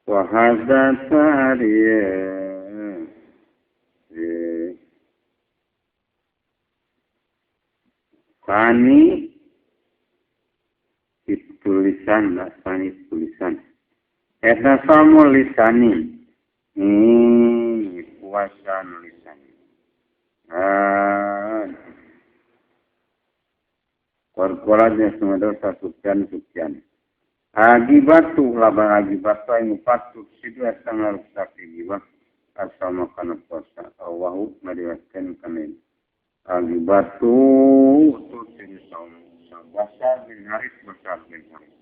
Wa hadza ta'riya Tani tulisan lah, tani tulisan. Eta samu lisani. Puasa nulisan. Ah. Korporatnya semua dosa sukyan sukyan. Agibatu laban agibatu ing patut situ eta ngarusak gibah asama kana puasa Allahu ngariwayatkeun kana agibatu tu saum Basar bin Haris Basar bin Haris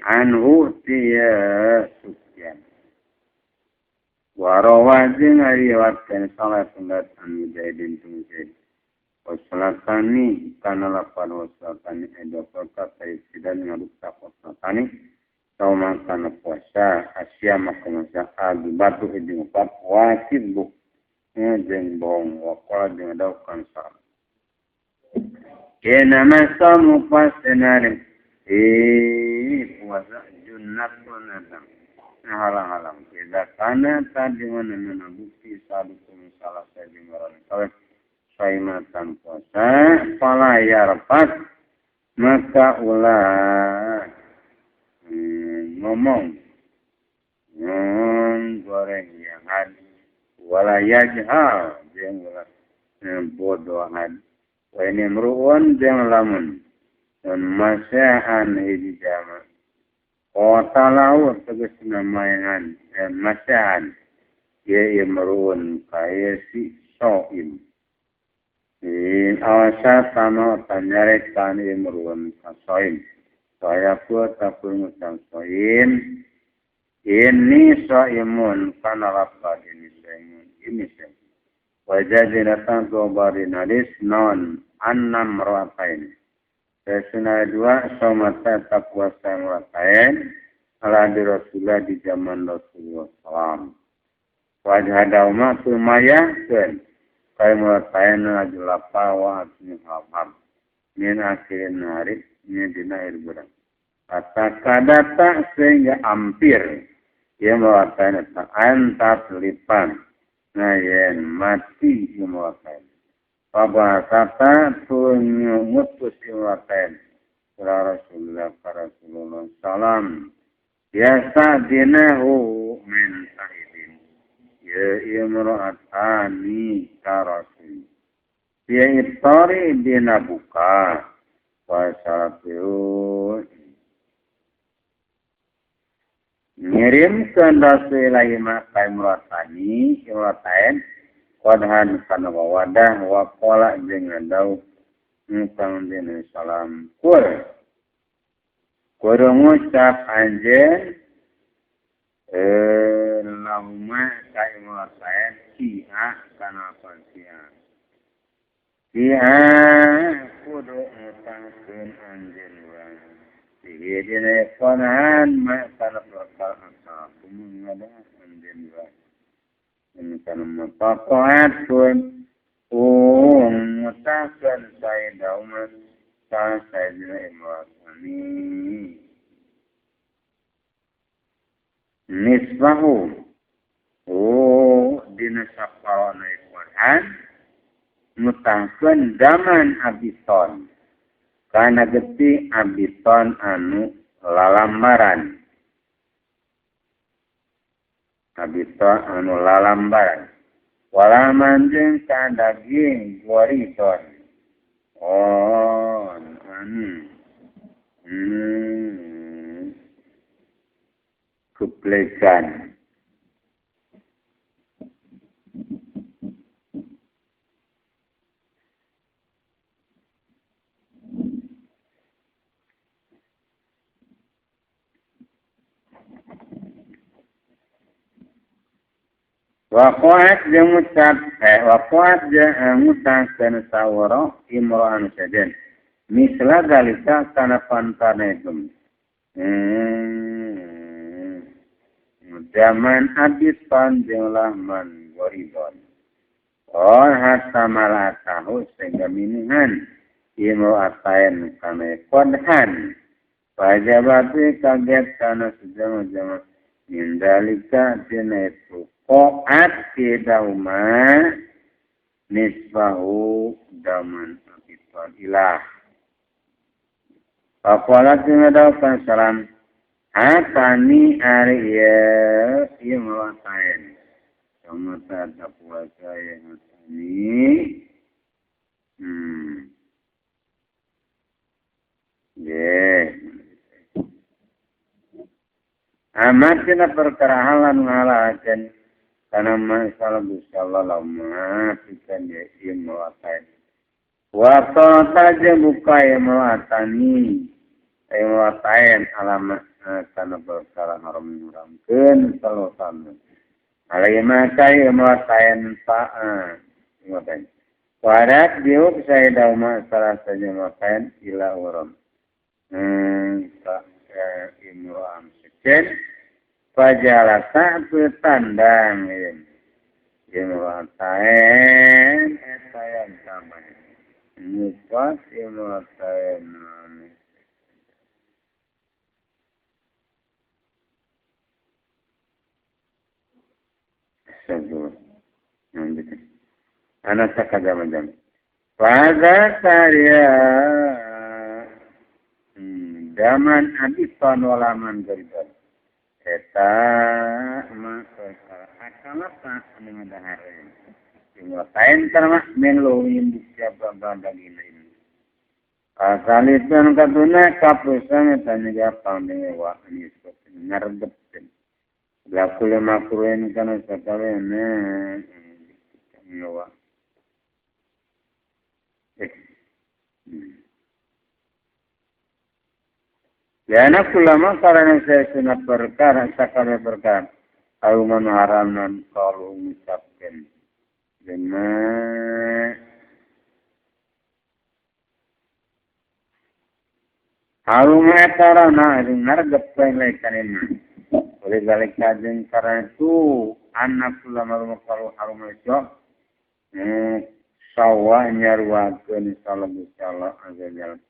anhu tiya Sufyan wa rawa jeung ngariwayatkeun salah sunat an Mujahidin tu Mujahid wasalatani kana lapan wasalatani edo kata dan ngarusak wasalatani sauma kana puasa asia maka masa agibatu hiji empat wasib jeung bohong waqala jeung daukan salah kena masamu pasenare puasa junnatun datang halang-halang tidak kana tadi mana bukti sadukum salah saji ngaran kawe saimatan puasa fala yarfat maka ulah ngomong goreng yang wala yajhal jeung ulah bodohan wa ini mru'un jeung lamun masaan hiji jama qatalahu tegasna mayangan masaan ye imru'un kaya si soim in awasa tama tanyarekan imru'un ka soim saya pun takul ngutang soim ini soimun kana lapad ini soimun ini soimun wajah datang ke hadis non annam ratain Sesuna dua somata tak puasa ratain ala di Rasulullah di zaman Rasulullah salam wajah dauma tumayahkeun kaya muratain ajlapa wa asmi hafam min akhirin hari min dina air bulan kata kadata sehingga hampir ia muratain antar lipan nah yen mati muratain Pabahasata tunyu mutus imratain Rasulullah Rasulullah salam biasa dinahu min sahidin ya imro'atani ka rasul ya iftari dina buka wa syaratiu ngirimkeun Rasulullah ka imro'atani imro'atain qadhan kana wadah wa qala jeung ngadau kang dina salam kul kudu ngucap anjeun lahuma ka imro'atain si'a kana si'a si'a kudu ngutangkeun anjeun urang sihi dina qadhan ma kana bakal asal kumu ngada anjeun urang kana mapaqaatun ngutangkeun sayyidina ka sayyidina imro'atani nisbahu dina saparona Quran ngutangkeun daman abison kana getih abison anu lalambaran abison anu lalambaran walaman jeung ka daging goridon oh anu kuplegan Waqa'at jeung ngucap waqa'at jeung ngutangkeun sawara imra'an sajen misla dalika kana pantana itu zaman abisan jeung lahman waridon oh hatta malatahu sehingga minuhan imra'atain kana qadhan wajabati kaget kana sejama-jama Min dalika tina itu qaat dauma nisfahu daman abitan ilah. Faqala tinadaw salam atani ari ieu ieu mawatain. Sama tak puasa ya atani. Yeah. Amat tina perkara halan ngalahakeun kana masalah Gusti Allah lama pikeun ieu mawatain. Wa ta'ata jeung buka ieu mawatani. Ieu mawatain alamat kana perkara haram haramkeun sallallahu alaihi maka ieu mawatain ta'a mawatain. Warak diuk saya dauma salah saja mawatain ila uram. Imro'am sekian fajalasa petandang imro'atain etayan sama nifas imro'atain anak sakajam-jam pada karya daman abiton walaman gariban eta maka akalapa anu ngadahar tain tarmah men lowin siapa bandagina ini asalitan katuna kapusan eta nyegah pandewa anis ngargepkeun laku makruhin kana sakabehna nyawa Liana kulama karena saya sunat perkara sakala perkara aluman haraman kalau ngucapkeun dengan haruma tarana ngargepkeun laikan ini oleh balik kajeng karena itu anak kulama rumah kalau haruma itu sawah nyarwakeun sallallahu alaihi wasallam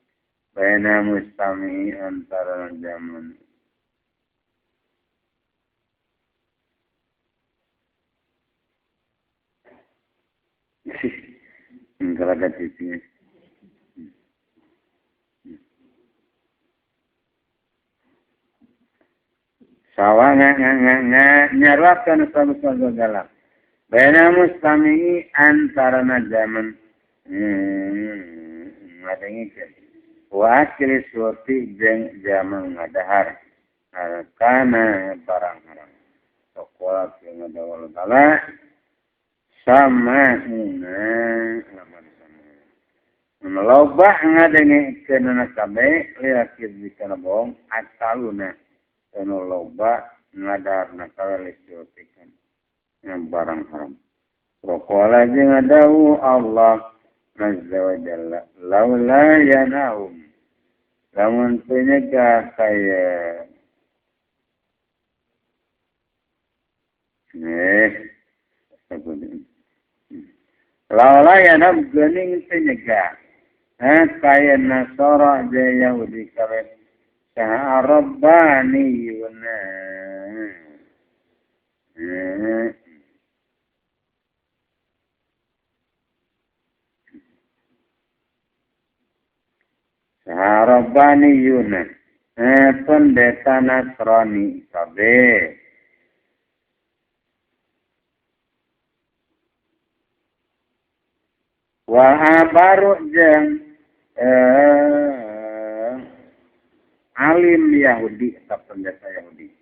baina mustami antara zaman enggak ada titiknya. Sawah nyarwakeun sallallahu alaihi baina mustami antara zaman ngadengikeun wa akili suati jeung zaman ngadahar kana barang haram sokola jeung ngadawal taala sama una lamun sama loba ngadengekeun kabeh liakir dikana bohong asaluna anu loba ngadarna kabeh suati kan barang haram sokola jeung ngadawu Allah azza wa jalla laula yanahum lamun penyegah kaya laula yanahum gening penyegah kaya Nasara jeung Yahudi kabeh saha rabbaniyuna Rabbaniyuna pendeta Nasrani kabeh wa baru jeung alim Yahudi atau pendeta Yahudi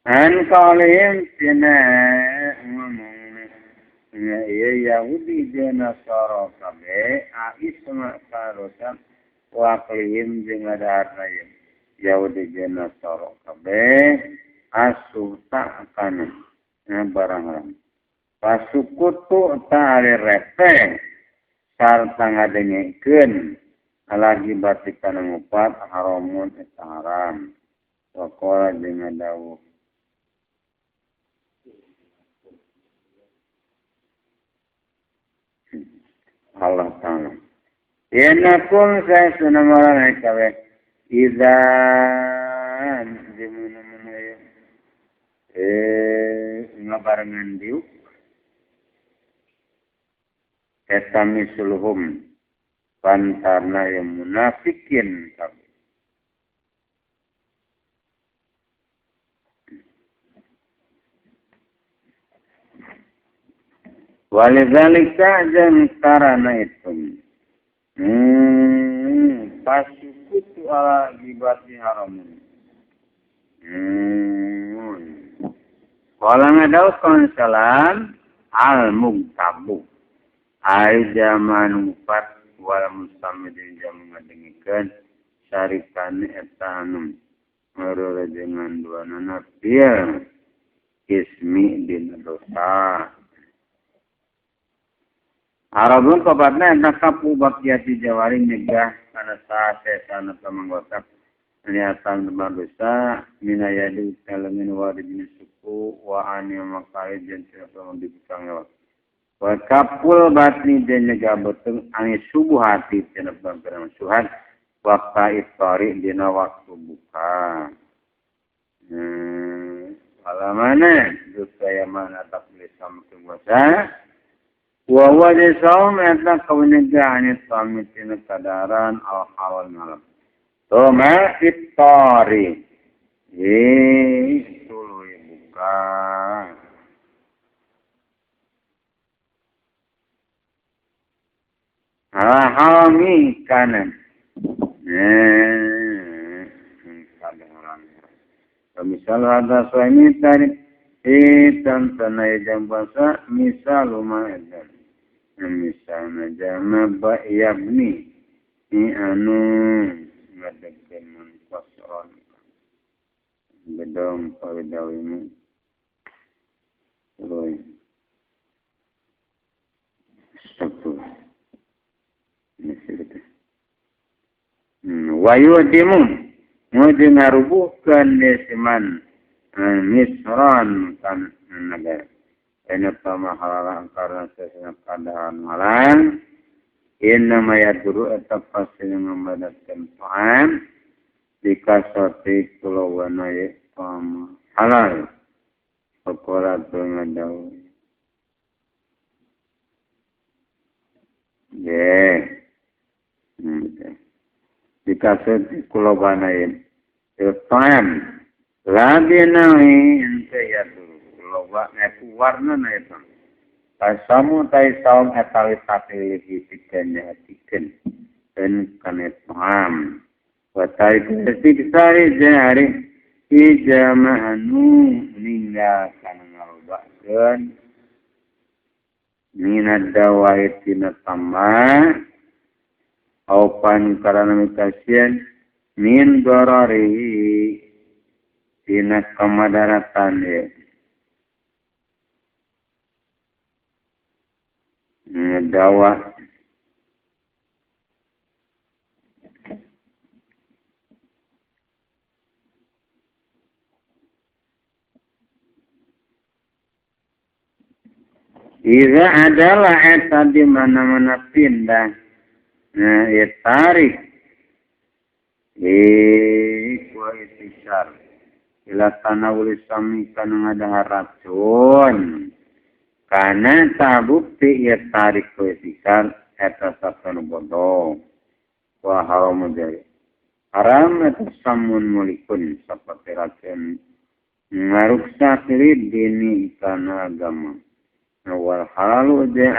An qalihim tina ngomongna ieu Yahudi jeung Nasara kabeh aisma karosa wa aqlihim jeung ngadaharna Yahudi jeung Nasara kabeh asuta kana barang haram pasukutu ta'ari repeh sarta ngadengekeun lagi batik kana ngupat haramun eta haram wa qala jeung dawuh Allah Ta'ala. Innakum saestuna maraneh kabeh idzan di mana-mana ngabarengan diuk eta misluhum pantarna yang munafikin kabeh. Walidzalika jeung karana itu pasukutu ala gibati haramun. Qala ngadaukan salam al mugtabu ai zaman empat wal mustamidin jam ngadengikeun sarikane eta anu ngarerejengan duanana fil ismi dina dosa. Arabun kobatna eta kapu bakiati jawari nyegah kana sasesana pamanggotak niatan dosa minayadi kalamin waridin suku wa ani makali jeung tina dibukang wa kapul batni jeung nyegah beuteung ani subuhati tina pangkerang suhat waktu iftari dina waktu buka. Alamana dosa yang mana tak boleh sama puasa wa huwa saum eta kawenyegah ani sami tina kadaran al halal malam toma iftari tuluy buka. Halami kanan kadaran misal ada suami tadi hitam tanai jam puasa misal rumah edan misalnya jama yabni ni anu ngadegkeun mun qasron gedong pawidawimu tuluy astagfirullah wa yudimu mudi ngarubuhkeun desiman misran kan negara ini pamahalang karena sesena keadaan malam innama yaduru eta pasti ngamadatkeun ta'am dikasati kulawana ye halal pakola ngadau ye dikasati kulawana ye ta'am lagi nawi ente yaduru loba ngaku warna na eta tasamu taisaum eta litapilihi pikeun nyatikeun dan kana paham wa taiku istighfari jari ijama'anu ninggal kana ngalobakeun minad dawai tina tama aupan karana mikasieun min dorarihi tina kamadaratan ye dawa Iza adalah eta di mana-mana pindah. Nah, ya tarik. Kuah istisyar. Ila tanawuli sami kana ngadahar racun. Karena tak bukti ya tarik kuah istisyar eta satanu bodoh. Wah haram jadi. Haram eta samun mulikun seperti racun ngaruksak dini kana agama. Wal halalu jeung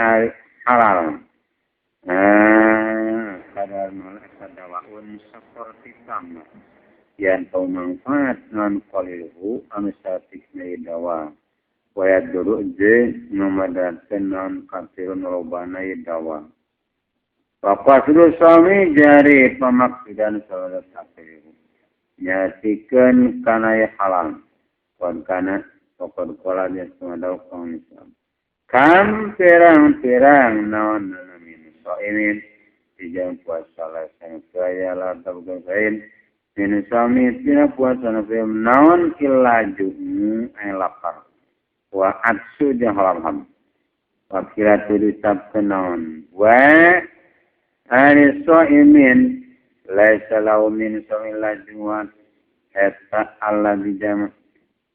halal. Kadar malah sadawaun seperti sama. Yang tau manfaat non qaliluhu anu satikna dawa. Wa yaduru jeung numadatkeun non kathirun lobana dawa. Faqasdu sami jari pamaksudan salat takriru. Nyatikeun kana halal. Kon kana pokon kola jeung sumadaw kaum Islam. Kam pirang-pirang naon min soimin dijang puasa lasang saya la tabgan sain min sami tina puasa na naon kilaju ay lapar wa atsu jeung halam Wakila diucapkeun naon wa ari soimin laisa lahu min soimil lajwan eta alladzi jama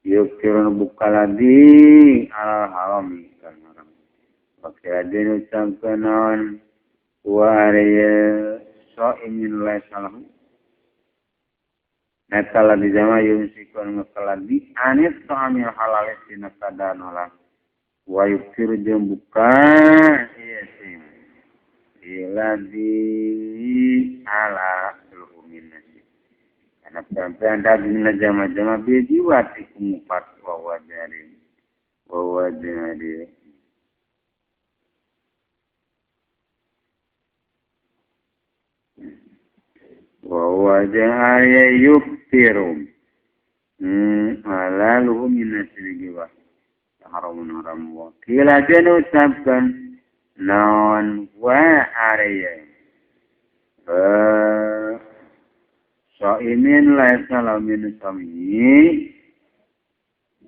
yukirun bukaladi al harami kan haram. Wakila diucapkeun naon wa ari soimin laisa lahu eta alladzi jama yumsikun mukaladi anit ta'amil halal tina kadan halal wa yukir jeung buka ieu sing iladi ala luhumin nasi karena peran daging jama-jama bijiwa tikumupat wa wajari wa wajari yuktiru ala luhumin nasi jiwa haramun haram wa kila jenu ucapkan non wa ariya soimin laisa lamin sami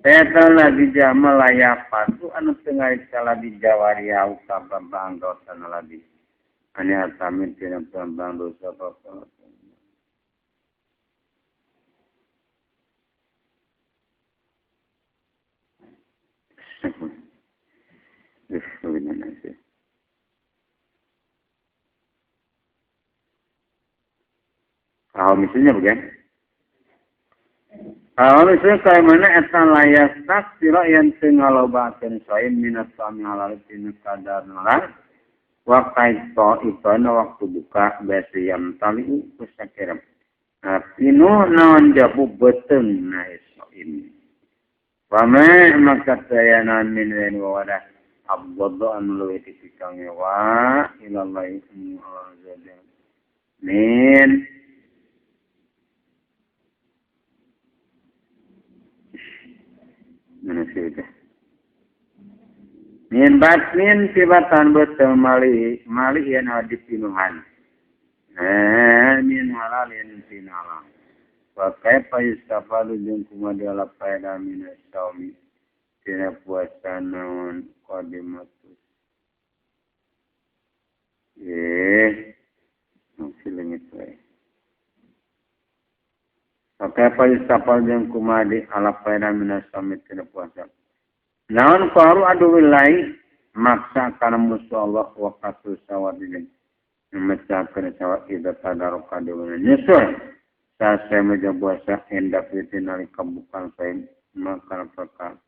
eta lagi jama layapatu anu tengah salah di jawariau kabambang dosa lagi ane atamin tina bambang dosa apa. Kalau misalnya bukan? Kalau misalnya kayak mana eta layak sira yang tengalobakeun sain minat sami halal tina kadar halal wa kaito ibana waktu buka besi yang tali kusakiram. Pinu naon jabu beteng na soin. Pame maka tayanan min wen wadah abdaddu an luwi tikang wa ilallahi azza min mana sih itu min batnin tibatan betul mali mali yang ada pinuhan min halalin tinala wa kaifa yustafadu jeung kumaha diala faedah min saumi tina puasa naon qadimatus masih leungit we. Wa kaifa yustafadu jeung kumaha diala faedah min saumi tina puasa naon qaru aduwillahi maksa kana musuh Allah wa qatul sawadin memecahkeun sawat ida tadaruka deuna nyusul saya meja puasa hendak itu nalika bukan saya makan perkara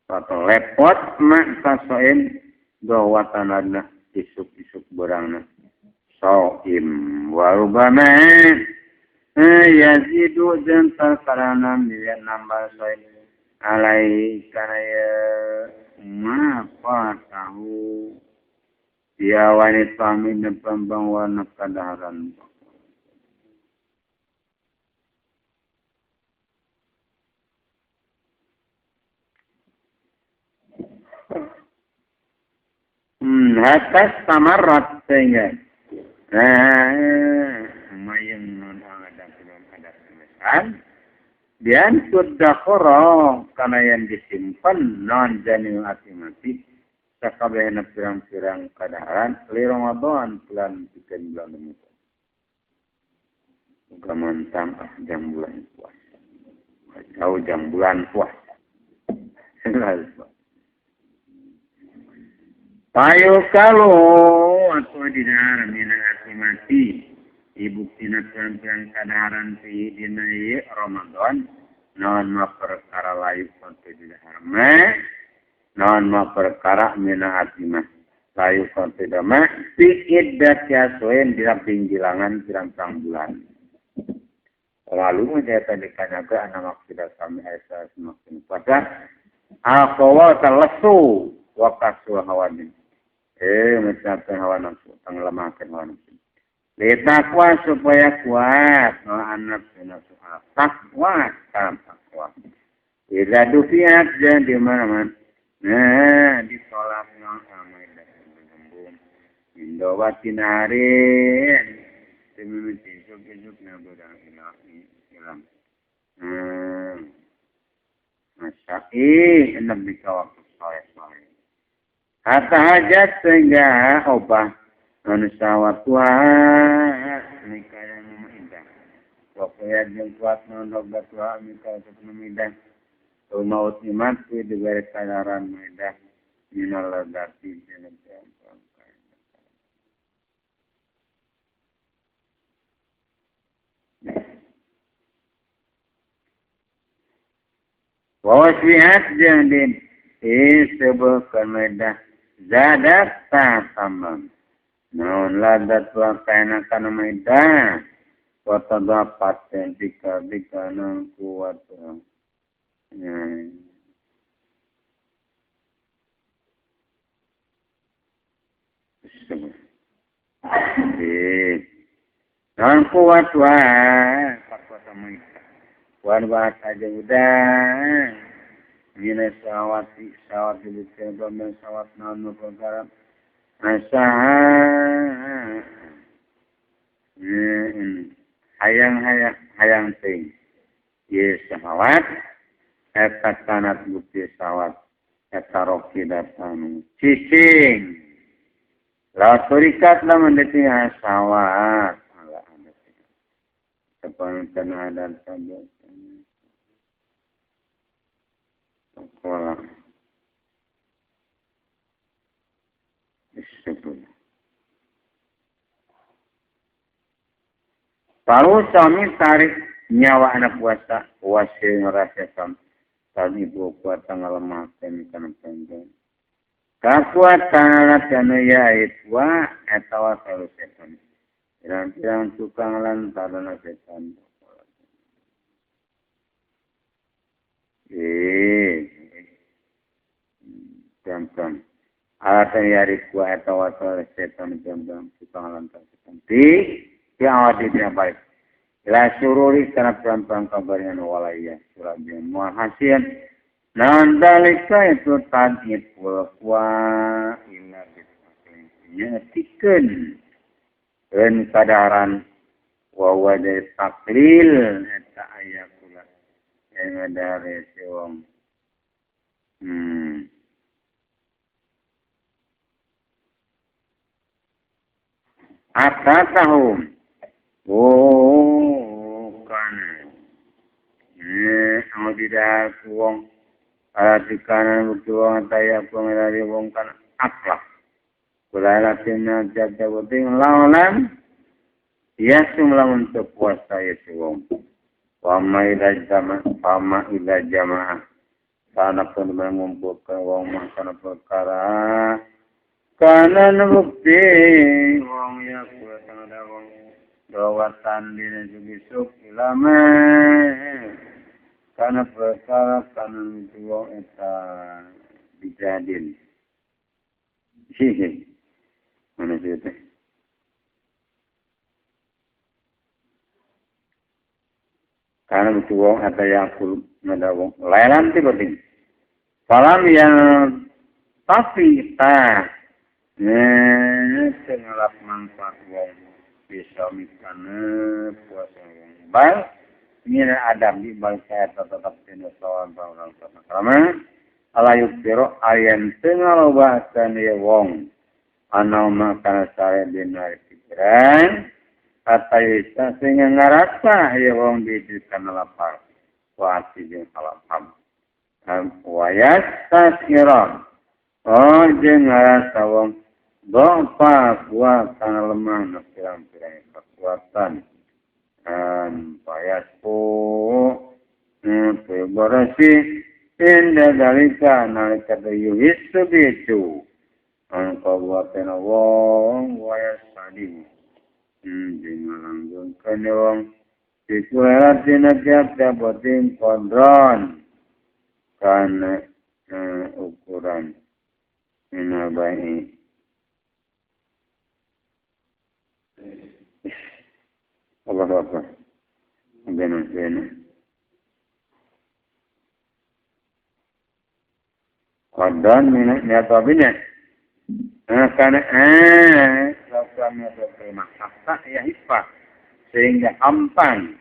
atau lepot maka soim doa tanadna isuk-isuk berangna soim warubama yazidu jeung karana miliar nambah soim alai kana ya ma tahu dia wanita min pembang warna kadaharan. Hatta samarrat sehingga mayang non ada belum ada semesan dan sudah korong karena yang disimpan non janil mati sakabehna pirang-pirang kadaharan li Ramadan bulan 3 bulan Ramadan. Muga mantang jam bulan puasa. Jauh jam bulan puasa. Payo kalau atau dina mina mati ibu tina pirang-pirang kadaharan fi dina ieu Ramadan naon ma perkara layu konte didahar ma naon ma perkara mina atimah layu konte dama fi iddat yaswen dina pinggilangan pirang-pirang bulan. Lalu saya tadi kanaga anak maksida sami aisa semakin puasa aqwa talasu wa kasu hawadin mencapai hawa nafsu, tenggelamkan hawa nafsu. Litakwa supaya kuat, anak nafsu takwa, takwa. Idza dufiat dan di mana-mana. Nah, ditolak nang amaidah gembung. Indowati narin. Timimiti isuk-isuk na budang ilang. Masai, nabi ka waktu soleh-soleh. Hatta hajat sehingga obah anu sawat tua nikah yang indah. Waktu yang kuat nondok batua nikah untuk memidah. Maut mati diberi kadaran midah minal ladati Wawaswihat jeung din disebutkan medah zadat tamam naon ladat wa kana kana medah wa tadapat bika bika nang kuat naon kuat wa kuat medah wan bahasa aja udah mina sawati sawat dibuka domen sawat naon perkara asa hayang hayang hayang ting ye sawat eta kanat bukti sawat eta roki datang cicing la turikat lamun deti sawat ala adat sepanjang adat saja sekolah disebut. Baru suami tarik nyawa anak puasa puasa ngerasakan tadi ibu kuat tanggal lemah kana panjang kakuatan latihan ya itwa atawa salu setan pirang-pirang tukang lantaran setan jam-jam alatan yari kuat atawa salu setan jam-jam tukang lantaran setan di awal di baik la sururi kana pelan-pelan kabarnya walaya surat yang muhasian nan dalika itu tadid wa ila nyatikeun dan kadaran wa wajah taklil eta aya kula yang dari si wong atatahum oh kana tidak wong dikanan bukti wong taya pengelari wong kana akhlak kula latina jaga penting lawan yasum lamun teu puasa ye si wong wa ma ila jamaah kana pun mengumpulkan wong kana perkara kana bukti wong ya kula tangada wong dawatan dina jugisuk ilama karena perkara kana wong eta dijadin mana sih itu karena betul wong eta yakul ngada wong lailan ti penting salam yang tapi ta ngelap manfaat wong bisa mikana puasa wong bal mina adam di bal saya tetap dina sawan orang sama ala yukiro ayan tengalobahan ye wong ana makana sare dina pikiran kata isa sehingga ngarasa ye wong di kana lapar wa jeung salapam wayas tasira oh jeung ngarasa wong dopa kuat kana lemah pirang-pirang kekuatan payasku berasi inda dalika nalika yuhisu bitu angka buatan wong wayas sadimu jeung langgengkeun wong dikulerat dina tiap-tiap boting kodron kana ukuran minabai Allah Akbar. Benar. Qadran min tabina. Karena lakukan hatta ya hifa sehingga hampang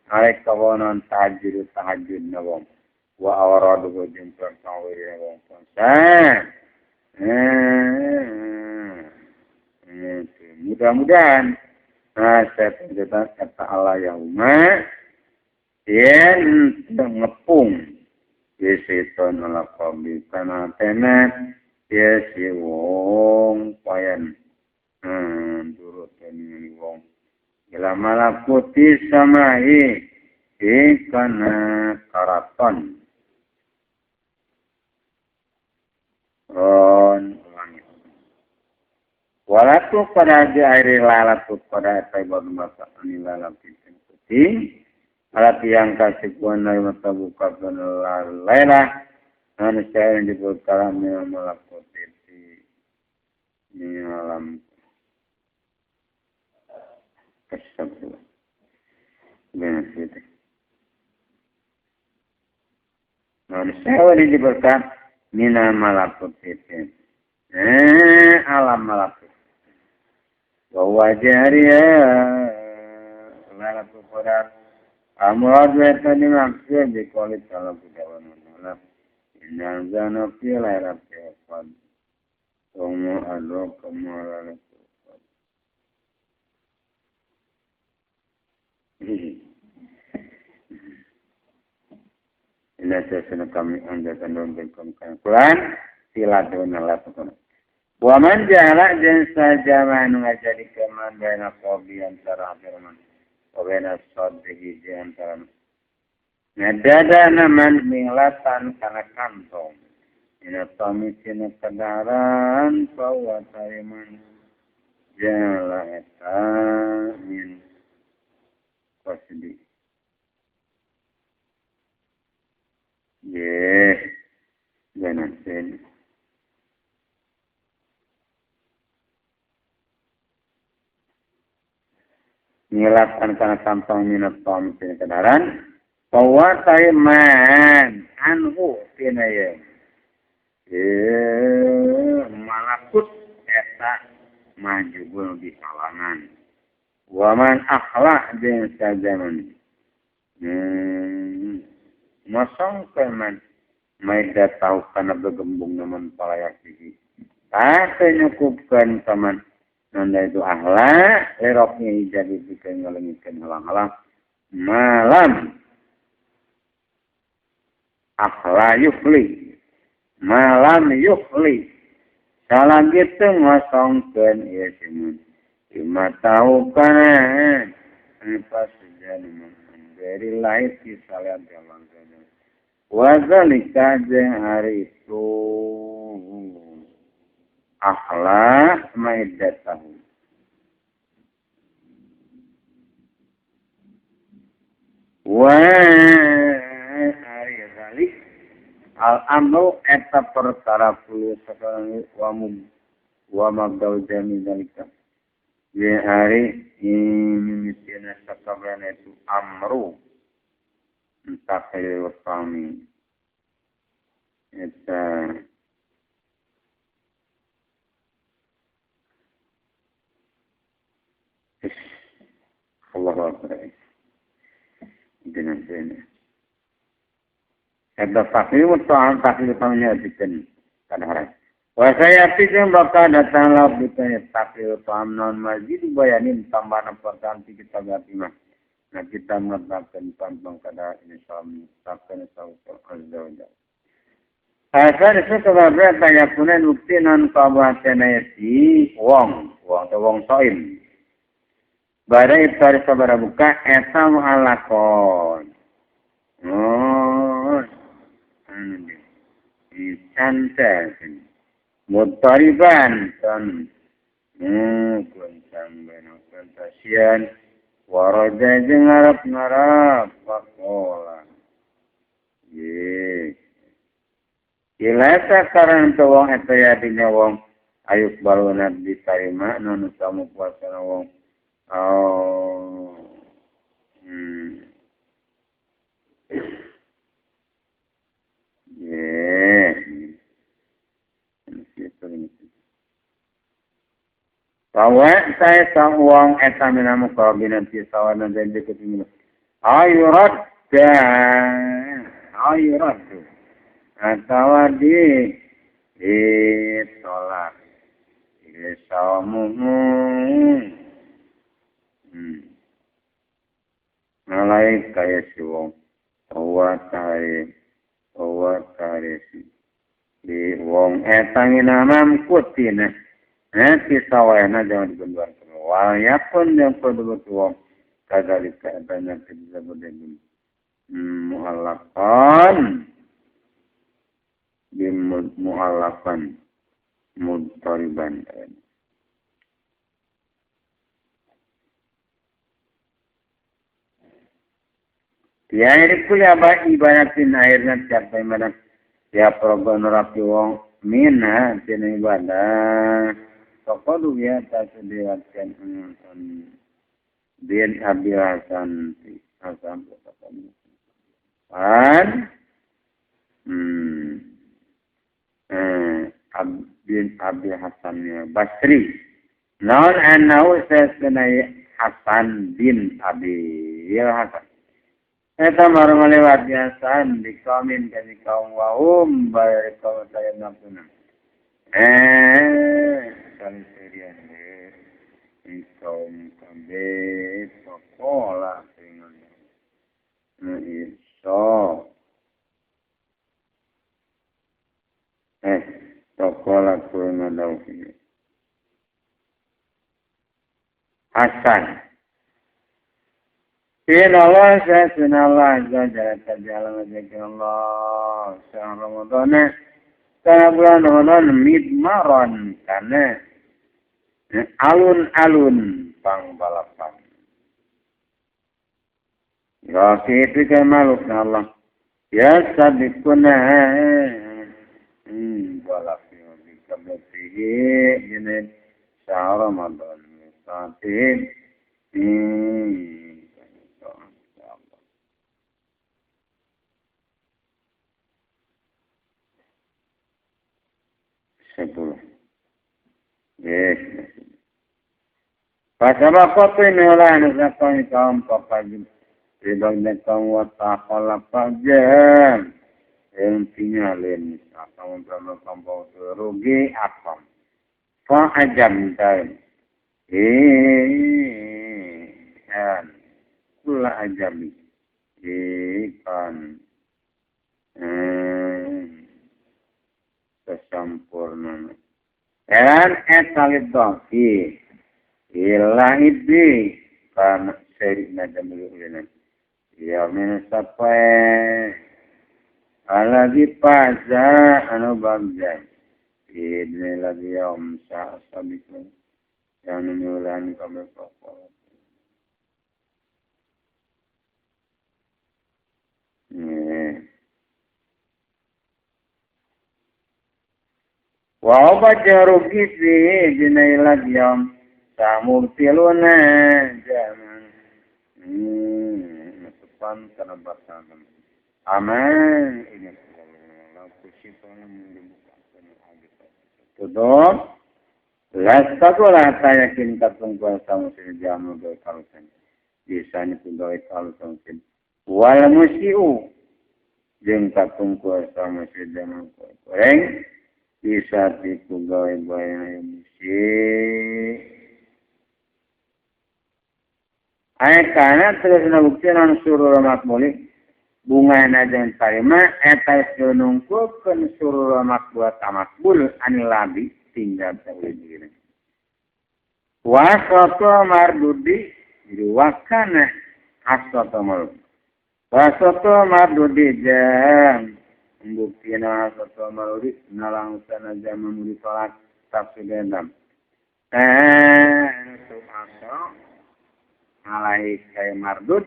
arek kawonan tahajud tahajud nawong wa awraduhu jeung tawir wong puasa. Mudah-mudahan nah setan eta Allah yauma yen ngepung ye setan ala qabi kana tena ye si wong payan turut ni wong ila malakuti samai kana karaton ron langit walatu pada air lalatu pada baru masa ani lalatu putih alat yang kasih kuana mata buka lela manusia yang dibuka melakukan di alam tersebut. Manusia yang dibuka mina malakut itu alam malakut bahwa jariah lalatu pada amrad wa dimaksud di kulit kalau budawan malam inna zana fi laila fi Tomo ado kemala Ila sesena kami anjakan dalam bengkong Quran siladuna lakukan. Wa man ja'ala jeung sajama anu ngajadikeun man baina qalbi antara firman wa baina sadrihi jeung antara ngadadana man milatan kana kantong ina tami tina kadaran fa wa tariman ja'ala eta min qasdi ye benasen ngilatan kana kantong minat tami tina kadaran fa wa tariman anhu tina ye malakut eta majubul di kalangan waman akhlak jeung sajaman mosongkeun man maida tahu kana begembung namun palayak hiji tah teu nyukupkeun paman nanda itu akhlak leroknya jadi pikeun ngalengitkeun halang-halang malam akhlak yufli malam yufli salah gitu ngosongkeun ieu simun lima tahu kana pas sejan dari lahir di salian jalan wazalika jeung hari itu akhlak maidatahu wa hari zalik al-amru eta perkara puluh sekarang wa wa mabdau jami zalika ye hari ini mitina sakabehan itu amru entah kaya kami eta Allahu Akbar dengan sini eta taklim ta'am taklim pamnya bikin kadang wa saya pikir bakal datang lah bukannya taklim ta'am non masjid bayanin tambahan pertanyaan kita ganti mah nah kita meletakkan pantang kada ini salam takkan salam azza wa jalla. Asal itu keberadaan tayakunan bukti non kabuatena si wong wong atau wong soim. Bara iftar sabara buka eta mu'alakon. Oh, anu dicantel mutariban tan kuncang bena kuntasian waraja jeung ngarep-ngarep pakola ye ilasa karana teu wong eta yadinya wong ayuk baluna ditarima nu samu puasana wong oh ye Tawa saya sang uang eta minamu kabinan ti sawana dan deket ayurat ayurat atawa di ditolak saumu Ngalai kaya si wong wa tare si di wong eta nginamam kutina ti sawayana jangan dibenduan wal yakun yang kudu wong kadzalika banyak disebut dengan mu'allaqan bin mu'allaqan mudtariban. Ya ini apa ibadatin akhirnya tiap ibadah tiap program nerapi wong mina tina ibadah tokodu ya tasdiwatkan bin Abi Hasan Hasan bin Abi Hasan Basri non anau sesena Hasan bin Abi Hasan eta marang lewat biasaan di kamin kami kaum waum bayar kaum saya nafsuna kali serian di kaum kambe pokola dengan iso pokola kurang dauhi Hasan. Inna Allah sayyidina Allah azza jalla Allah syahr Ramadan kana bulan Ramadan midmaron kana alun-alun pang balapan. Ya itu kemaluk Allah. Ya sabikuna balapi dikablatihi ini syahr Ramadan saat sepuluh. Yes. Pasaba kopi nila nasa kaum papajim. Ribang na kaum watakola pajam. Intinya lin atau kampung rugi akom. Fa ajam tayo. Kan kula ajami. Kan kesampurnaan. Dan etalid doki ilah ibi karena seri nada milik ya minusapwe alagi paza anu bagja ini lagi yaum sa'asabiku yang menyulan kami pokok. Wa obat rugi fi dinailad yam samubtiluna jaman sepan karena batangan aman ini tutup lastagola yakin katung kuasa musim jamu gawe kalusan bisa ni gawe kalusan wal musiu jeung katung kuasa musim jamu goreng bisa dikugawe bae musik. Ayat kana terus nabuktian surur makbuli bunga najan tarima eta nungkukeun surur makbul tamakbul anil labi tinggal tawil. Wasoto mardudi jadi wakana asoto malu. Wasoto mardudi jam buktina asoto marudi nalang sana zaman di salat tafsir dendam. Aso alai kaya mardud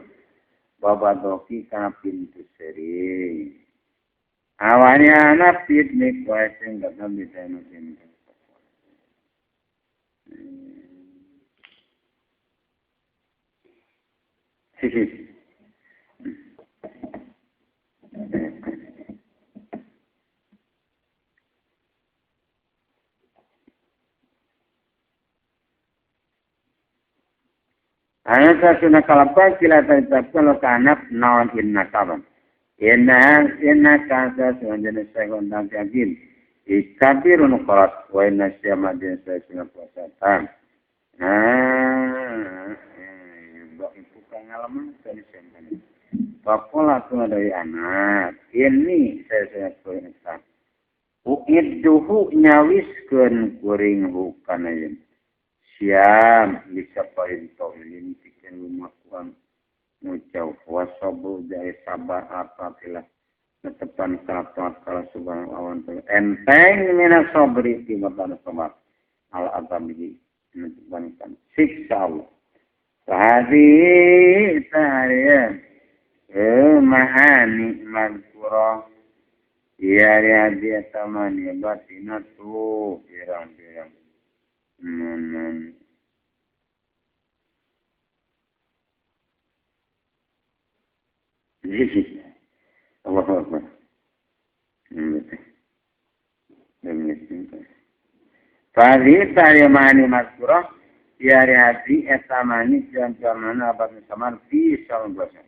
babadoki kana pintu seri. Awalnya anak fitnik kuasing dalam bisa nusin. Hanya sasuna kalapa sila tetapkan lo kanap nawan inna kaban. Inna inna kasa selanjutnya saya kontang yakin. Ikabirun qarat wa inna syama din saya suna puasa tam. Nah, ibu pengalaman saya simpan. Pakola tu dari anak ini saya kuring eta. Uidduhu nyawiskeun kuring hukana yeun. Siam bisa paling tawilin pikeun lumakuan ngucau wasabu jai sabar apabila netepan kata kala subhanahu awan enteng mina sabri timbatan sabar al azabihi netepan siksa Allah. Hadi ta'ala ma'ani mazkurah ya hadi tamani batinatu pirang-pirang Allahu Akbar. Fadhi ta'ala ma'ani mazkurah ya hadi tamani pirang-pirang abad saman fi sallallahu.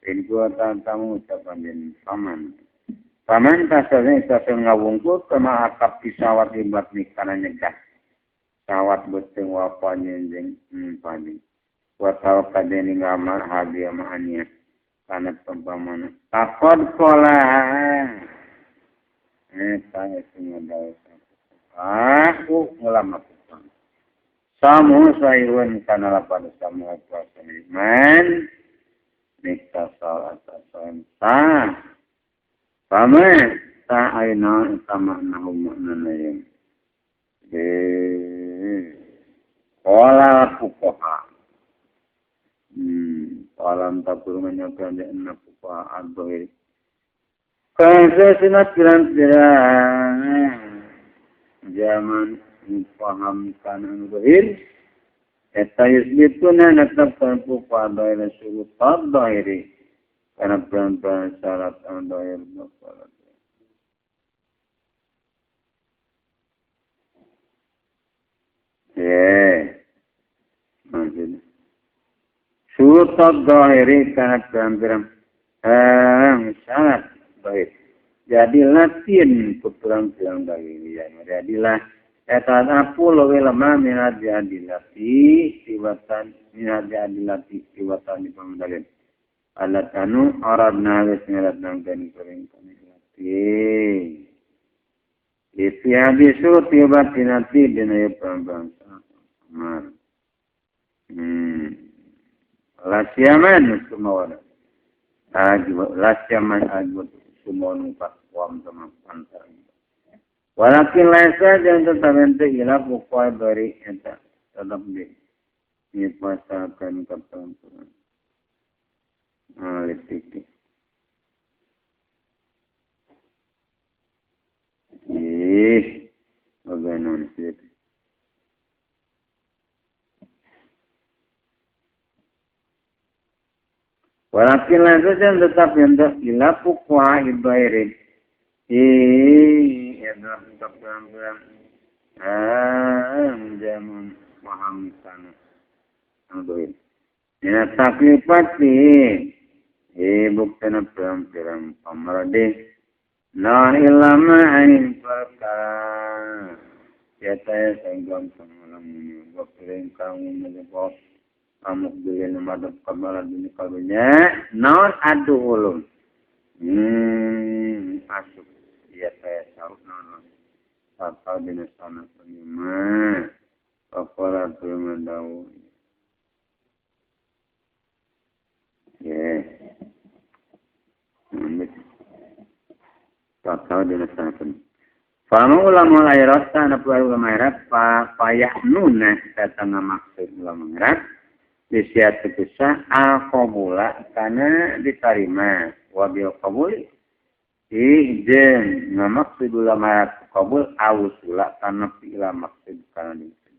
Ini gua tamu ucapan dan paman. Paman tasanya tasanya ngawungkut kena akap pisawat imbat nikana nyegah. Sawat beteng wapanya jeng padi. Watau kadeni ngamar hadiah ma'ania. Karena pempamana. Takod kola. Tanya semua dawe. Aku ulama kupang. Samu sayuan kana lapan samu puasa man. Niktasal atasan ta pame ta aina sama nahu maknana yang qala fuqaha qalam takul menyatakan anna fuqaha ad-dhahir kaza sinat pirang-pirang zaman pahamkan anu dhahir eta yusbituna netapkan fuqaha dhahir syurut dhahiri karena peran-peran syarat anu dhahir bapalat. Maksudnya syurut dhahiri karena peran-peran syarat dhahir. Jadi latin keperang-perang dhahiri ya. Jadilah eta apu leuwih lemah minat diadilati tiwatan minat diadilati tiwatan di pamedalin alat anu aradna geus ngaratna kan kuring kanilati isi hadisu tiwatinati dina ieu pambangsa mar lasiaman sumawana ajwa lasiaman ajwa sumawana wam sama pantar. Walakin laisa jangan tetap ente ila pokok dari eta tetap di dipasakan ketentuan alik. Ih, bagaimana sih? Walakin laisa jangan tetap ente ila pokok dari adalah untuk pirang-pirang zaman paham sana anggoin. Ya taklifati buktana pirang-pirang pamarade nah ilama ain perkara ya saya sanggam samalam wakirin kamu menjebak amuk bilin madab kabalah dunia kalunya non adu ulum masuk ya saya tahu non atau dina sana lima papola belum tahu ya atau dina sana Fama ulama akhirat tanah ulama akhirat payah nuna kata maksud ulama akhirat disiat tegusa al qabula karena diterima wabil qabuli ijen ngamaksud ulama qabul awsula kana ila maksud kana dimaksud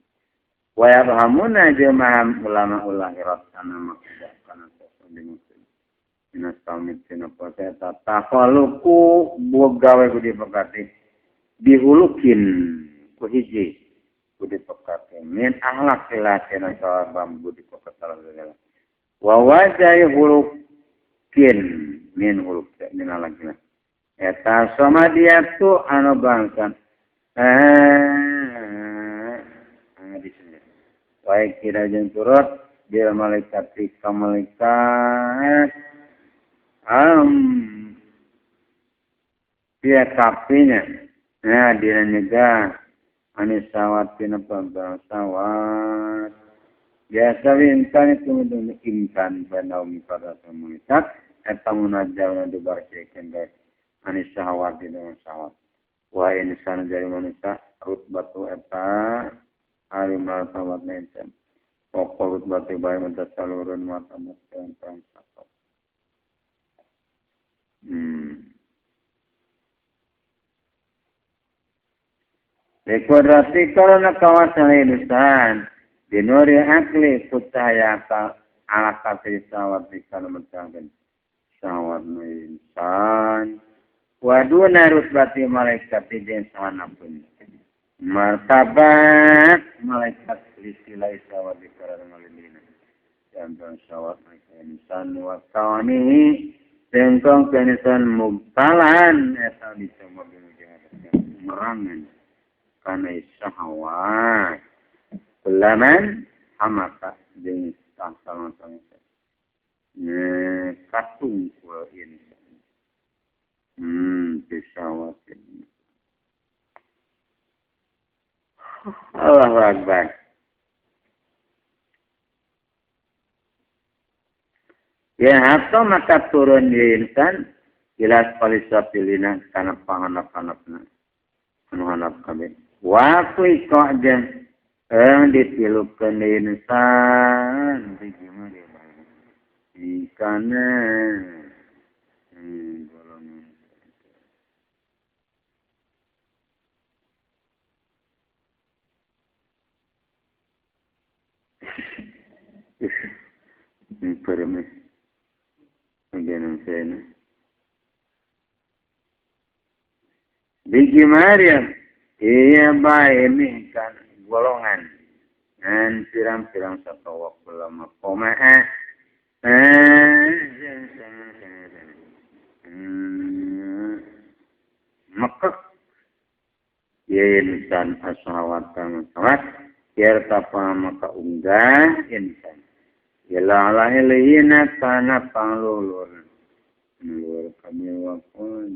wa yafhamuna jamaah ulama akhirat kana maksud kana dimaksud dina samit dina puasa tafaluku gawe budi pekerti dihulukin ku hiji budi pekerti min akhlak ila sawabam budi pekerti wa wajai hulukin min huluk min akhlak eta sama dia tu anu bangsa di sini baik kira jeung turut bil malaikat ka malaikat Dia kapinya nah dina nyegah anis sawat tina pambang sawat biasa intan itu intan banaumi pada komunitas eta munajjal dibarsihkeun bae anis sawat dina sawat wa insan jadi manusia rutbatu eta ari martabatna insan pokok rutbatu bae mata saluran mata mata satu. Dekuadrati karena kawasan insan dinuri akli kutaya ala kafir sawat dikana mentangkan sawat insan waduna rutbati malaikat jeung sahanapun martabat malaikat istilah sawat dikana ngalindina jantan sawat insan wa kawanihi tengkong insan mubtalan eta dicoba merangan kana syahwat kulaman hamaka jeung tangsalan katung ku insan syahwat Allahu Akbar. Ya atau maka turun di insan jelas palisapilina kana panganap-anapna anu hanap kabeh waktu kok jeung ditilukeun insan di kana golongan perme bagian Bigi Maryam iya bae ini kan golongan dan pirang-pirang satu waktu lama koma mekek ya insan asawat sawat tapa maka unggah insan ila ala ilina kana panglulur lur kami wakon.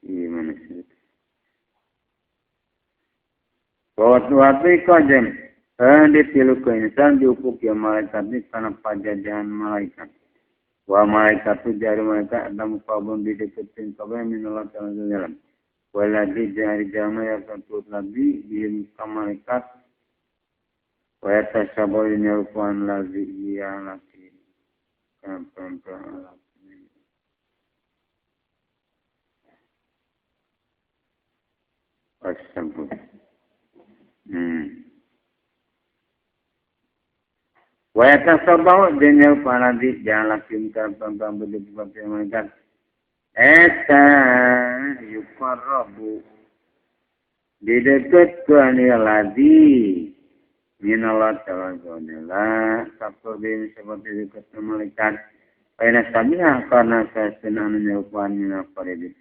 Gimana sih? Waktu kajem ditilu ke insan diupuk ya malaikat ini karena pajajahan malaikat. Wa malaikat itu jari malaikat ada mukabun dideketin kabeh minallah ta'ala jalan. Waladi jari jama ya satu lagi di muka malaikat. Wa yatasabul nyarupan lazi iya laki. Karena tersebut. Wa yatasabau denial paradis jangan lakim tanpa berdua malaikat. Eta yuqarrabu didekatkan ya ladzi minallah ta'ala sabtu bin seperti dekat malaikat. Paina samia karena sasenanu nyarupan minal qaribin.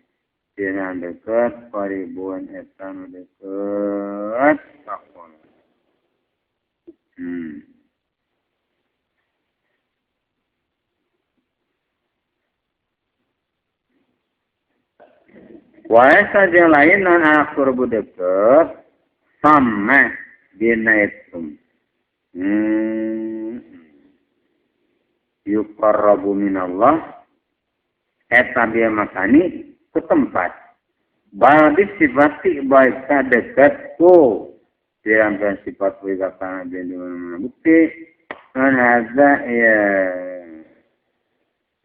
Dina dekat paribuan etan dekat takwa. Wae saja lain non akurbu dekat sama dina itu. Yuqarrabu minallah eta dia makani ke tempat bagi sifati baik dekat ku pirang-pirang sifat wigatana di mana bukti man hadza ya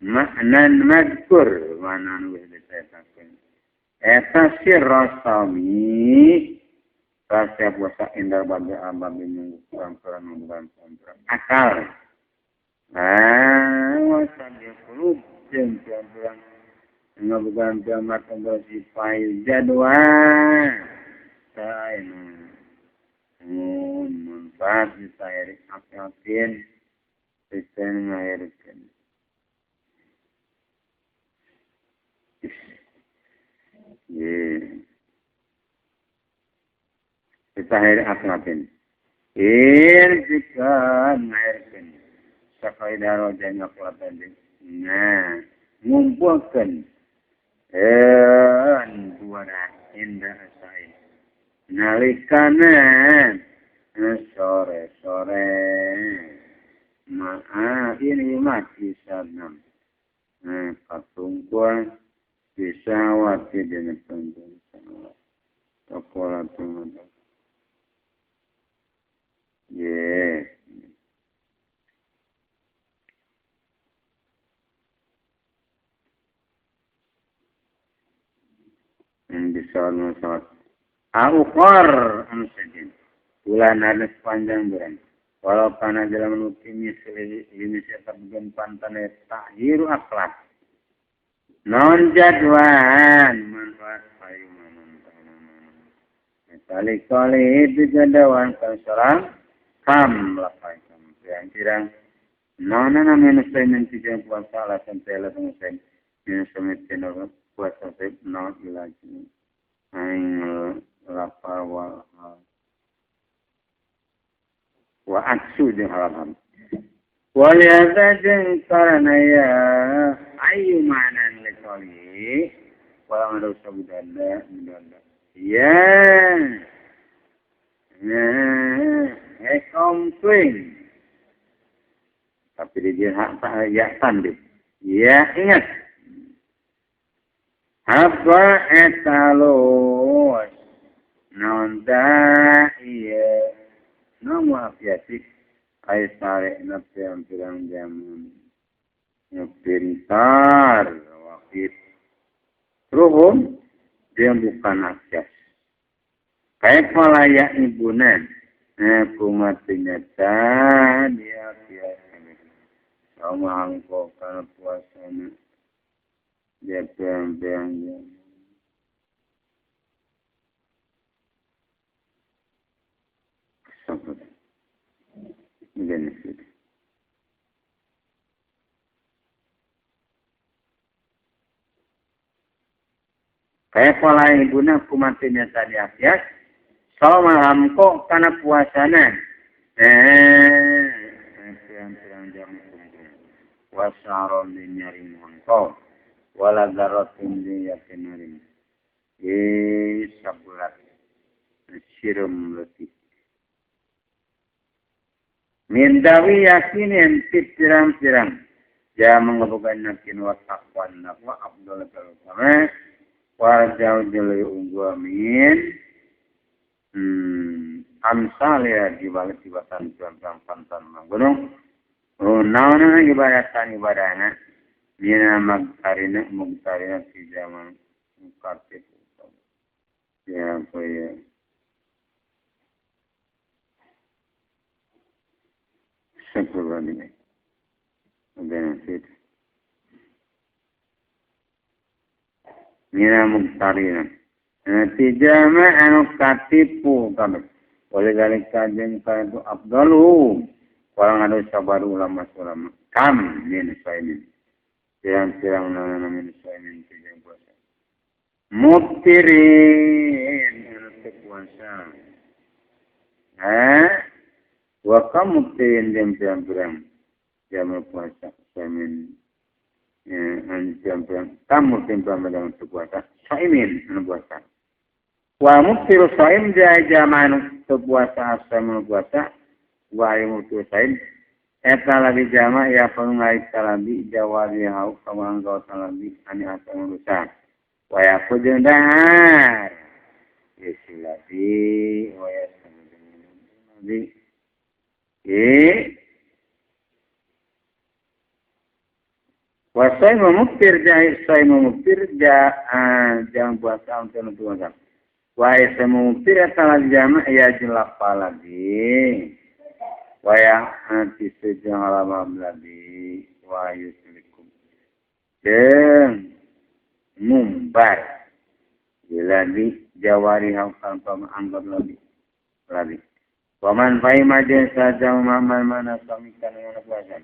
maknan madkur mana nu geus disetakeun eta sirrasami rahasia puasa indar babi ababi mengurang-kurang akal wasabi qulub jeung pirang-pirang ngabugan kiamat bersifai jadwa sain manfaat bisa akin bisa ngahirkeun ye bisa akin Irjikan ngairkeun sakaidaro janya kulatan nah ngumpulkeun dua indah asai nalikana sore-sore maaf ini mati sanam patungkuan bisa wati dina panggung sawah tokola tunggu ye bisa nusat auqar amsajin bulan ada sepanjang bulan walau kana dalam nukimi ini siapa bagian pantan takhiru akhlak non jadwan manfaat payu kali kali itu jadawan seorang kam lapai kam pirang-pirang nona namanya minus tiga puasa alasan tela pengusaha minus semitin puasa non ilaji aing lapar wa wa aksu jeung haram walihatha jeung karana ya ayu ma'nan likali walang ada usah budanda budanda ya komplain tapi dia hak tak ya tanduk ya ingat apa etalus nonda iya nama afiati ay sare nafsi yang pirang jaman pintar wakit ruhum dia bukan akses kayak malaya ibunan kumatinya dia biasa sama angko karena puasanya dia pirang-pirang jaman benefit. Kayak pola ibuna kumatinya tadi afiat sama hamko karena puasana pirang-pirang jam wasarom nyari mangko wala darotin yakin sabulat sirum letih mindawi yakinin pirang-pirang ja mengabukan yakin wa taqwan wa abdul kalam wa jauh jeli unggul amin amsal ya di balik tibatan pirang-pirang pantan gunung naon ibadatan ibadahna mina magtarina mugtarina fi zaman mukatib ya apa ya sempurna benefit mina mugtarina tijama anu katipu kami oleh kali kajian itu abdalu orang ada sabar ulama ulama kam min saimin pirang-pirang nana min saimin tijang puasa muftirin anu puasa wa kam muftirin dan pirang-pirang jam puasa saimin anu pirang-pirang kam muftirin pirang-pirang puasa saimin anu puasa wa muftiru saim jaman puasa asam puasa wa muftiru saim eta lagi jama ya pengai talabi jawari hau kamu talabi ani asam rusak wa ya jeung dahar isilabi wa ya nabi wa saimu muftir jahil saimu muftir jangan puasa untuk puasa wa saimu muftir eta lagi jama ya jelapa lagi wa ya anti sejang lama lagi wa yuslikum jeung mumbar lagi jawari haukan anggap lagi lagi waman fahima jeung saja man mana samikan mana puasa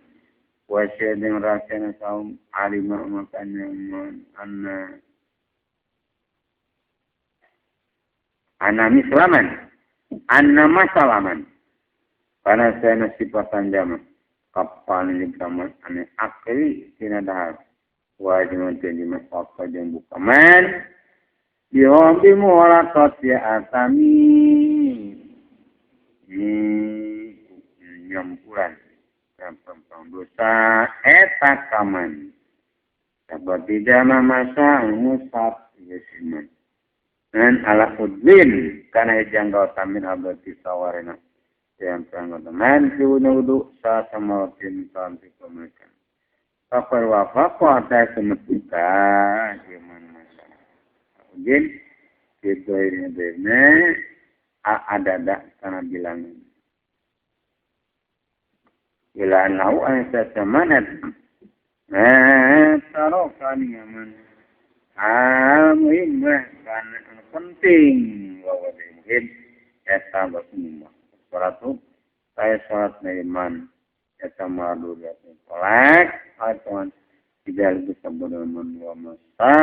wa syadin rasana saum alima makan anna anna mislaman anna masalaman Karena saya sifatan jama kapal ini kaman ane akli tina dahar wajib jima waktu jeung bukaman bihombi muhalatot ya atami nyampuran gampang dosa eta kaman seperti jama masa musab yesiman dan ala udlin karena hijang tamin abadi sawarina yang teman wudu sa sama tin tanti mereka fakar wafaqa ta semetika gimana masalah udin itu ini ada ada karena bilangan ila nau an samanat tarokan yaman muhim karena penting bahwa muhim eta bakumah salat saya salat iman eta madu tolak atau tidak bisa berman wa masa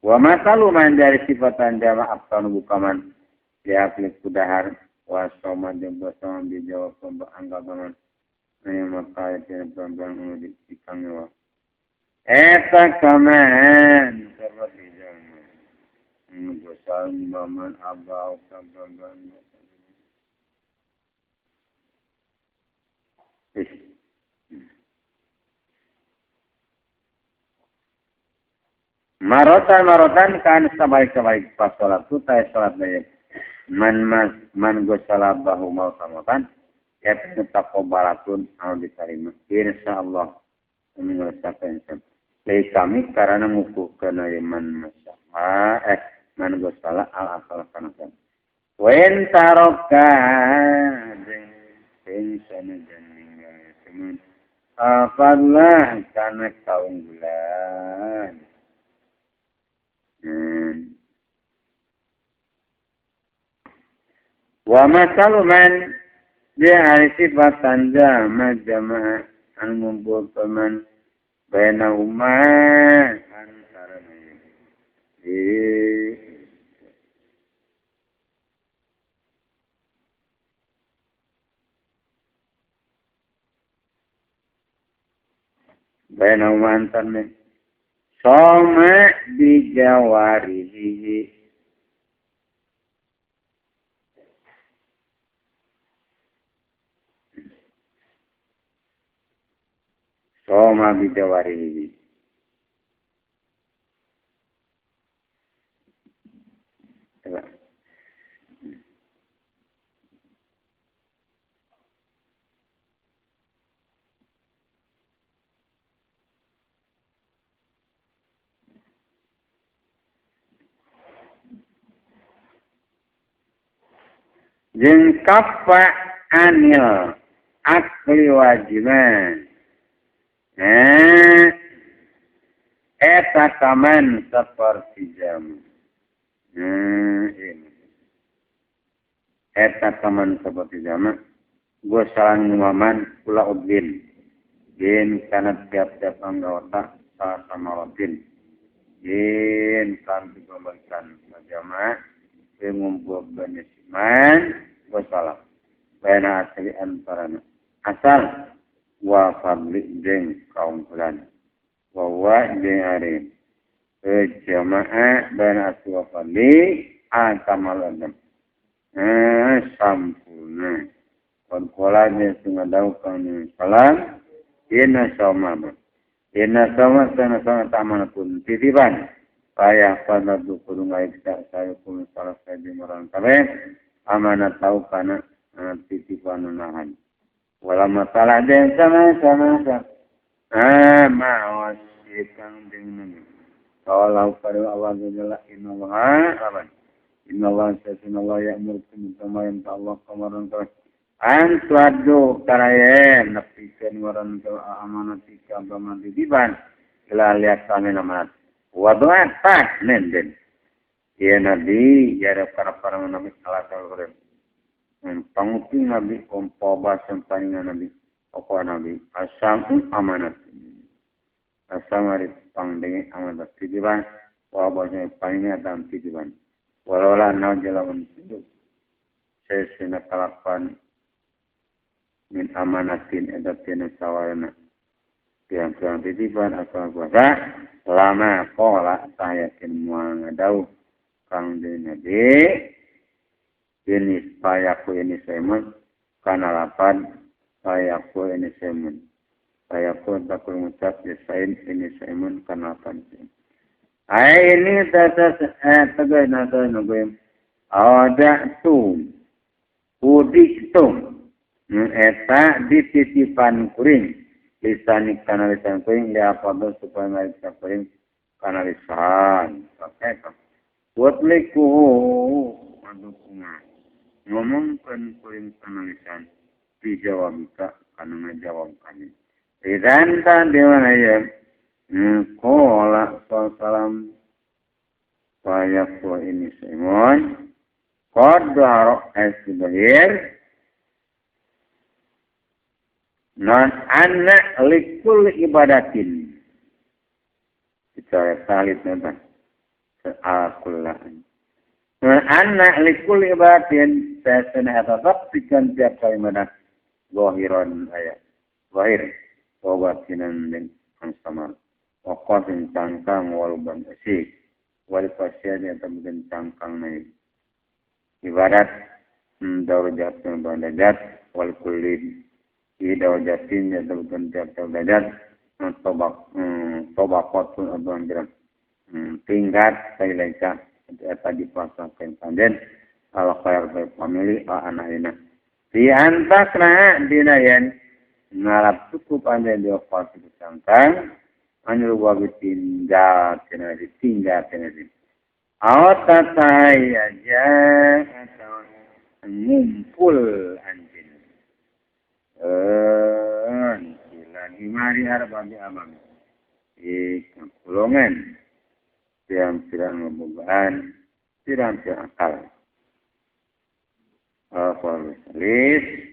wa masalu man dari sifatan jama abtan bukaman liakli kudahar wa soma jeung basama dijawab anggaman aya maka eta bambang di ikang wa eta kaman seperti jama dosa maman abau kabamban marotan kan sabaik-sabaik pas salat tu teh salat bae man mas man gosala bahu mau samotan ya taqabbalatun anu diterima insyaallah ngerasakeun lei kami karena ngukuhkeun man masaha man gosala al asal kana wen taroka jeung sanajan ninggal teman afadlah kana kaunggulan. Wa masalu man dia hari sifat jama jamaah anu ngumpulkeun man bainahuma antara bainahuma antara soma bijawarihi soma bijawarihi jeung kafa anil akli wajiban eta kaman seperti jam eta kaman seperti jam gosalan ngumaman kula udlin jin kana tiap-tiap anggota sama rodin jin kan dikembalikan jamaah ngumpulkeun man wasalam baina asli antarana asal wa fadli jeung kaunggulan wa wa jeung ari jamaah baina asli wa fadli antamal adam sampurna kon kola jeung sungadaukeun salam inna sama sana sama tamanatun titipan saya pada kudu ngaiksa saya kudu salah saya di marang kabeh amanat tahu kana titipan nahan wala masalah den sama sama mawas ikang dengan kalau pada Allah jalla innallaha aban innallaha sayyidina ya'murukum kama yanta Allah kamaran ka an tuaddu karayen nepikeun waran ka amanat ka amanat titipan ila lihat kami amanat waduat tak nenden ya nabi ya para para nabi salah satu pangupi nabi kompoba sampaningan nabi apa nabi asam amanat asam ari pangdenge amanat titipan wabahnya paningan dan titipan Walola nau jelawan hidup sesena kalapan min amanatin eta tina sawarna pirang-pirang titipan atau puasa lama pola tayakin muang ngadau kang Nabi ini payaku ini semun kana lapan payaku ini semun payaku takul ngucap desain ini semun kana lapan. Ay ini tata tagay nasa nugim ada tum udik tum eta dititipan kuring lisan kana lisan kuring dia apa supaya ngalisa kuring kana lisan oke watliku adukunga ngomongkeun kuring kana lisan dijawabika kana ngajawab kami idan ta dewan aya Qala salam fayaku ini Simon qad asbahir non anna likul ibadatin secara salib nonton al-kullaan non anna likul ibadatin sesena tetap pikeun tiap ibadah zahiran aya zahir wa batinan min samar waqatin cangkang waluban esi wal pasien atau mungkin cangkang naik ibarat darajat darajat wal kullin i darajatin atau mungkin tiap derajat tobak tobaqatun atau anjuran tingkat sailaica eta dipasangkeun panjen al khair bi family anak ina di antakna dina yen ngalap cukup anjen diopati cangkang anjur wabi tinggal kena ditinggal kena di awat aja atau ngumpul anjing lagi mari arbabi abang di kulongan pirang-pirang ngebogaan pirang-pirang akal. Alhamdulillah.